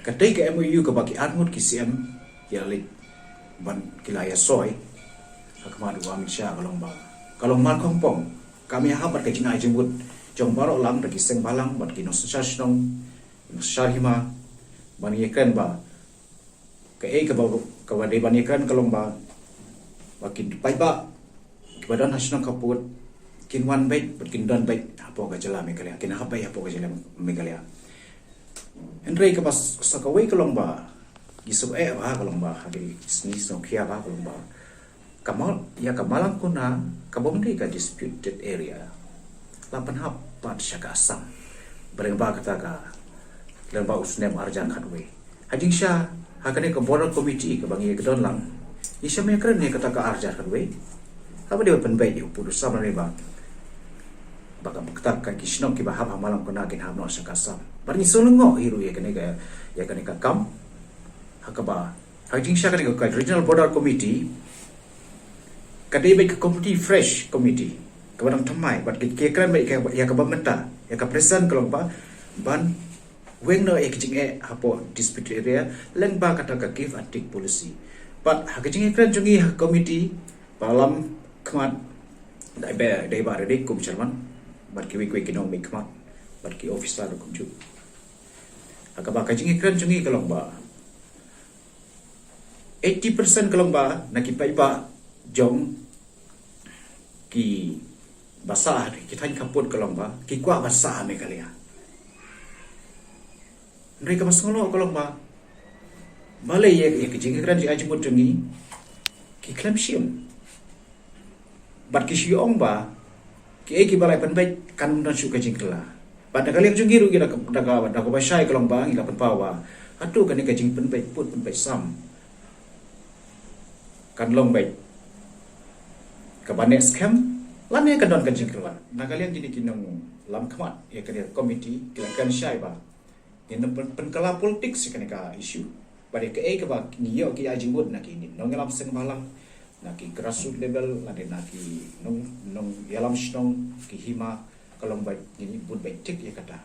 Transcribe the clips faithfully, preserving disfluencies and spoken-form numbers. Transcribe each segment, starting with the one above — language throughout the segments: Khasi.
Katei ka M O U kaba ki arngut ki C M ki la leit ban ki la ïa soi ha khmat u Amit Shah ka long ba, ka long markhongpong, kam ïahap bad ka jingai jingmut jong baroh lang da ki seng bhalang bad ki nongsynshar shnong, nongsynshar hima, ban ïakren ba kaei kaba, kaba dei ban ïakren ka long ba, ba ki paidbah kiba don ha shnong khappud kin wan beit bad kin don beit hapoh ka jylla Meghalaya, kin hap beit hapoh ka jylla Meghalaya. Hynrei kaba sa kawei ka long ba, ki sngewbha ka long ba, ha ki sngi sngewkhia ba ka long ba, ka Mal, ïa ka Malangkona, kaba ym dei ka disputed area, la pynhap pat sha ka Assam. Ba lyngba kata ka, lyngba u snem arhajar khatwei. Ha jingshisha, ha kane ka border committee kaba ngi ïa ka don lang, ngi shym ïakren ïa kata ka arhajar khatwei. Haba dei ban pynbeit ïa u pud u sam lane ba, ba ka, kata ka ki shnong kiba hap ha Malangkona kin hap noh sha ka Assam. Bad ngi sngewlyngngoh hi ruh ïa kane ka, ïa kane ka kam. Ha kaba, ha jingshisha kane ka regional border committee, ka dei beit ka committee, fresh committee, kaba dang thymmai, bad ki, ki kren beit ïa ka, ïa kaba mynta, ïa ka present ka long ba, ban weng noh ïa ki jingeh hapoh dispute area lyngba kata ka give and take policy. Bad ha ka jingïakren jong ngi ha ka committee, ba lam khmat, dei ba, dei ba Redi kum chairman, bad kiwei kiwei ki nongmihkhmat, bad ki officer ruh kumjuh. Ha kaba ka jingïakren jong ngi ka long ba, eighty percent ka long ba, na ki paidbah jong ki ba sah ha ki thaiñ khappud ka long ba, ki kwah ban sah ha Meghalaya. Hynrei kaba sngewlyngngoh ka long ba, balei ïa, ïa ki jingïakren jingai jingmut jong ngi, ki khlem shim. Bad ki shu ong ba, kiei kiba la pynbeit kan ym don shuh ka jingkylla. Bad na ka liang jong ngi ruh ngi da ka, da ka, da kaba shai ka long ba, ngi la pynpaw ba, hato kane ka jingpynbeit pud pynbeit sam kan long beit kaba neh skhem, lane kan don ka jingkylla. Na ka liang kine ki nonglam khmat ïa kane ka committee, ki la kren shai ba, ngin pyn, pynkylla politics ïa kane ka issue. Bad ïa kaei kaba ngi ïoh ki ai jingmut na ki nongïalam seng bhalang, na ki grassroots level, lane na ki nong, nongïalam shnong, ki hima, ka long ba ngin bud beit tik ïa kata.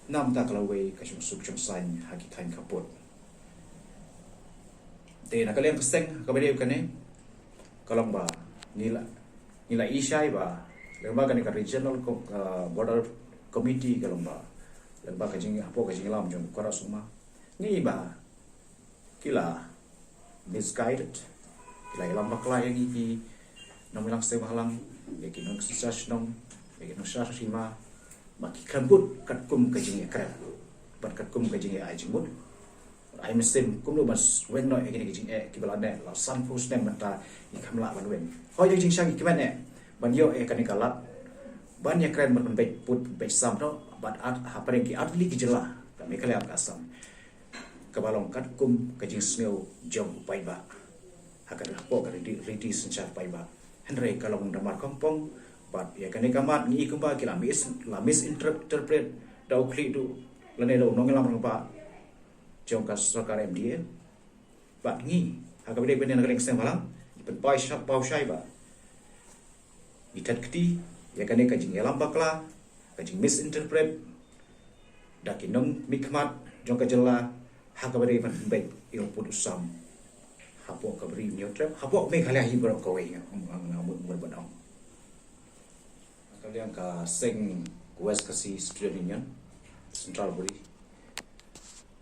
Namar kata ka lawei ka shongsuk shongsaiñ ha ki thaiñ khappud. Te na ka liang ka seng, kaba dei kane, ka long ba, ngi la, ngi la i shai ba, lyngba kane ka regional co-, uh, border committee ka long ba, lyngba ka jing, hapoh ka jingïalam jong u Conrad Sangma, ngi ba, ki la misguided, ki la ïalam bakla ïa ngi ki nongïalam seng bhalang, ïa ki nongsynshar shnong, ïa ki nongsynshar hima, ba ki khlem bud katkum ka jingïakren, bad katkum ka jingïa ai jingmut. Ai mynsiem kumno ban weng noh ïa kine ki jingeh kiba la neh la sanphew snem mynta, ngi khlem lah ban weng. Hooid, ïa ka jingshang ngi kmen eh ban ïoh ïa kane ka lad ban ïakren ban pynbeit pud pynbeit sam noh bad ar, ha pdeng ki artylli ki jylla ka Meghalaya bad ka Assam, kaba long katkum ka jingsngew jong u paidbah. Ha ka, hapoh ka riti, riti synshar paidbah. Hynrei ka long da markhongpong, bad ïa kane ka mat ngi i kumba ki la mis, la misinterpret da u khlieh duh lane da u nongïalam rangbah jong ka sorkar M D A. Bad ngi, ha kaba dei ban ïa na ka liang seng bhalang, ngi pynpaw shai, paw shai ba, ngi thad kti ïa kane ka jingïalam bakla, ka jingmisinterpret da ki nongmihkhmat jong ka jylla, ha kaba dei ban pynbeit ïa u pud u sam hapoh ka Bri u Hynñiewtrep, hapoh Meghalaya hi baroh kawei, nga, nga, nga mut, mut ban ong. Ka liang ka seng West Khasi Student Union Central Bri,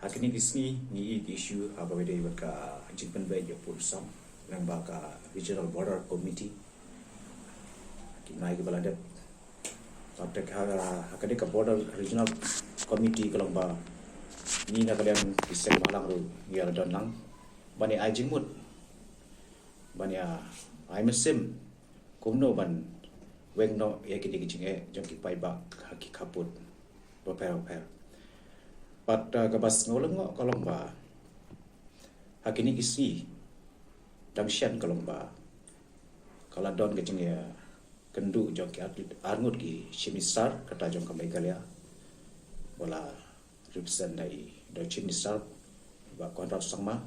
ha kine ki sngi ngi i ki issue ha kaba dei bad ka jingpynbeit ïa u pud u sam lyngba ka Regional Border Committee, ki bnai kiba la dep. Bad ha, ha kane ka Border Regional Committee ka long ba, ngi na ka liang ki seng bhalang ruh ngi la don lang ban ïa ai jingmut, ban ïa ai mynsiem kumno ban weng noh ïa kine ki jingeh jong ki paidbah ha ki khappud bapher bapher. Bad, uh, kaba sngewlyngngoh ka long ba, ha kine ki sngi, dang shen ka long ba, ka la don ka jingïakynduh jong ki ar, arngut ki Chief Minister, kata jong ka Meghalaya, ba la represent da i, da u Chief Minister, Bah Conrad Sangma,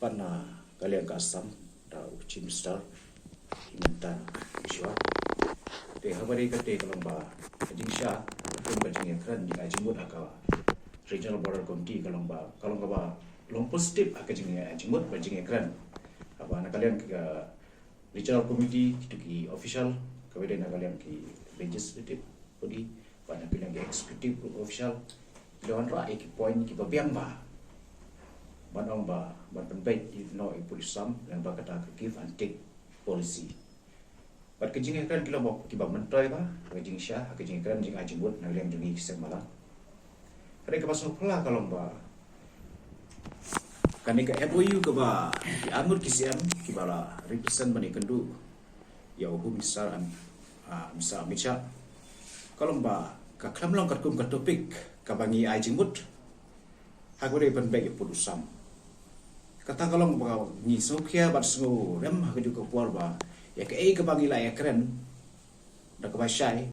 bad na ka liang ka Assam, da u Chief Minister Himanta Biswa. Te haba dei kata ka long ba, ka jingshisha, ka long ka jingïakren, jingïa jingmut ha ka, Regional Border Committee ka long ba, ka long kaba long positive ha ka jing, jingmut bad jingïakren. Haba na ka liang ka Regional Committee kito ki official, kaba dei na ka liang ki legislative body, bad na ka liang ki executive official, ki la wanrah ïa ki point kiba biang bha ban ong ba, ban pynbeit ïa noh ïa pud u sam lyngba kata ka give and take policy. Bad ka jingïakren ki long ba kiba myntoi bha ha ka jingshisha, ha ka jingïakren jingai jingmut na ka liang jong ngi ki seng Mawlai. Ka dei kaba sngewphylla ka long ba kane ka M O U kaba ki arngut ki C M kiba la represent ban ïakynduh ïa u Home Minister, Am-, ah, Mister Amit Shah, ka long ba ka khlem long katkum ka topic kaba ngi ai jingmut ha kaba dei pynbeit ïa pud u sam. Kata ka long ba ngi sngewkhia bad sngewrem ha kajuh ka por ba ïa kaei kaba ngi la ïakren da kaba shai,